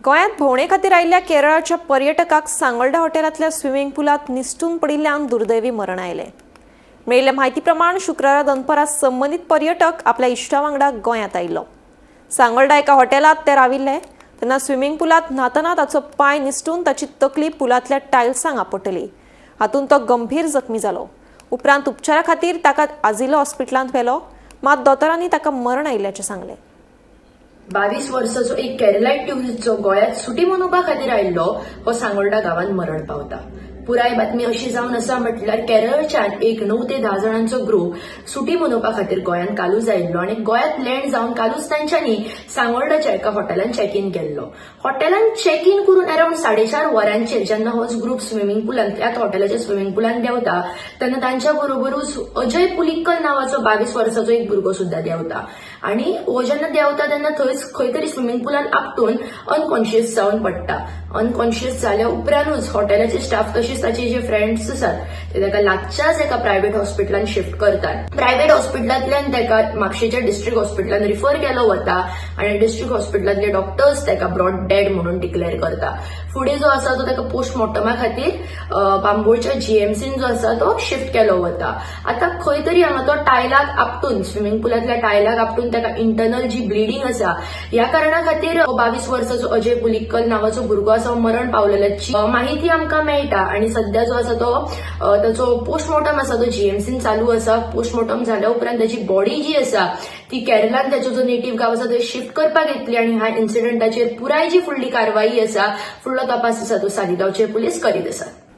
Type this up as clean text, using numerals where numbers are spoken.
गोंयांत भोंवणे खातीर आयिल्ल्या केरळाच्या पर्यटकाक सांगोल्डा हॉटेलांतल्या स्विमींग पुलांत निसटून पडिल्ल्यान दुर्दैवी मरण आयलें. मेळिल्ले म्हायती प्रमाण शुक्रारा दनपारां संबंदीत पर्यटक आपल्या इश्टा वांगडा गोंयांत आयिल्लो. सांगोल्डा एका हॉटेलांत ते राविल्ले तेन्ना स्विमींग पुलांत न्हातना ताचो पांय निसटून ताची तकली पुलांतल्या टायल्सांक आपटली. हातूंत तो गंभीर जखमी जालो. उपरांत उपचारा खातीर ताका आजिलो हॉस्पिटलांत व्हेलो, मात दोतोरांनी ताका मरण आयिल्ल्याचें सांगलें. 22 वर्साचो एक केरलायट ट्युरिस्ट जो गोंयांत सुटी मनोवपा खातीर आयिल्लो हो सांगोल्डा गांवांत मरण पावता. पुराय बातमी अशी जावन आसा, म्हटल्यार केरळच्यान एक 9 ते 10 जाणांचो ग्रुप सुटी मनोवपा खातीर गोंयांत कालूच आयिल्लो आनी गोंयांत लँड जावन कालूच तांच्यांनी सांगोल्डाच्या एका हॉटेलान चॅक इन केल्लो. हॉटेलान चॅक इन करून अरावंड 4:30 वरांचेर जेन्ना होच ग्रुप स्विमींग पुलान, त्याच हॉटेलाच्या स्विमींग पुलान देंवता तेन्ना तांच्या बरोबरूच अजय पुलिक्कल नावाचो 22 वर्साचो एक भुरगो सुद्दां देंवता आनी हो जेन्ना देंवता तेन्ना थंयच खंय तरी स्विमींग पुलान आपटून अनकॉन्शियस जावन पडटा. अनकॉन्शियस जाल्या उपरांतूच हॉटेलाचे स्टाफ तशीच ताचे जे फ्रेंड्स आसात ते ताका लागच्याच एका प्रायव्हेट हॉस्पिटलान शिफ्ट करतात. प्रायव्हेट हॉस्पिटलांतल्यान ताका म्हापशेच्या डिस्ट्रिक्ट हॉस्पिटलान रिफर केलो वता आनी डिस्ट्रिक्ट हॉस्पिटलांतले डॉक्टर्स ताका ब्रॉट डेड म्हणून डिक्लेअर करता. फुडें जो आसा तो ताका पोस्टमॉर्टमा खातीर बांबोळच्या जीएमसीन जो आसा तो शिफ्ट केलो वता. आतां खंय तरी हांगा तो टायलाक आपटून, स्विमींग पुलांतल्या टायलाक आपटून ताका इंटरनल जी ब्लिडींग आसा, ह्या कारणा खातीर 22 वर्साचो अजय पुलिक्कल नावाचो भुरगो आसा हो मरण पावलेल्याची माहिती आमकां मेळटा. आनी सध्या जो आसा तो ताचो पोस्टमॉर्टम आसा तो जीएमसीन चालू आसा. पोस्टमॉर्टम जाल्या उपरांत ताची बॉडी जी आसा ती केरलान ताचो जो नेटीव गांव आसा थंय शिफ्ट करपाक येतली आनी ह्या इन्सिडंटाचेर पुराय जी फुडली कारवाई आसा, फुडलो तपास आसा तो सालिगांवचे पुलीस करीत आसात.